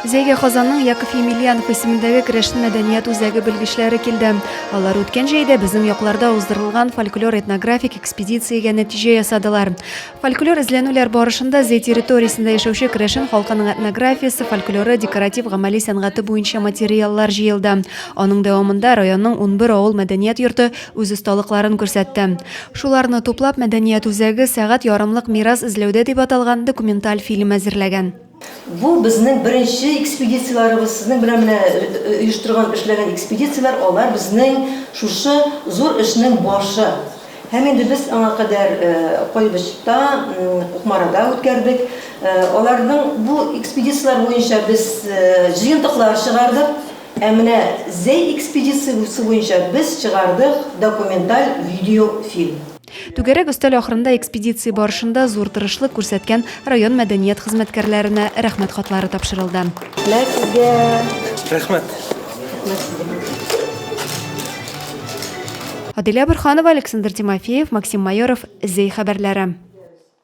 Зәйгә Казанның Яков Емельянов исемендәге Керәшен мәдәният үзәге белгечләре килде. Алар үткән җәйдә безнең якларда уздырылган фольклор-этнографик экспедициягә нәтиҗә ясадылар. Фольклор эзләнүләр барышында Зәй территориясендә яшәүче керәшен халкының этнографиясе, фольклоры, декоратив-гамәли сәнгате буенча материаллар җыелды. Аның дәвамында районның 11 авыл мәдәният йорты үз осталыкларын күрсәтте. Шуларны туплап, мәдәният үзәге Сәгать ярымлык мирас эзләүдә дип аталган документаль фильм әзерләгән. Бу безнең беренче экспедицияләребез, сезнең белән менә оештырган, эшләгән экспедицияләр, алар безнең шушы зур эшнең башы. Һәм инде без аңа кадәр Кайбычта, Кукмарада үткәрдек. Аларның бу экспедицияләр буенча без җыентыклар чыгардык. Ә менә Зәй экспедициясе буенча без чыгардык документаль видеофильм. Түгәрәк өстәл ахырында экспедиция барышында зур тырышлык күрсәткән район мәдәният хезмәткәрләренә Рәхмәт хатлары тапшырылды. Рәхмәт сезгә. Рәхмәт. Рәхмәт сезгә. Аделя Борһанова, Александр Тимофеев, Максим Майоров, Зәй хәбәрләре.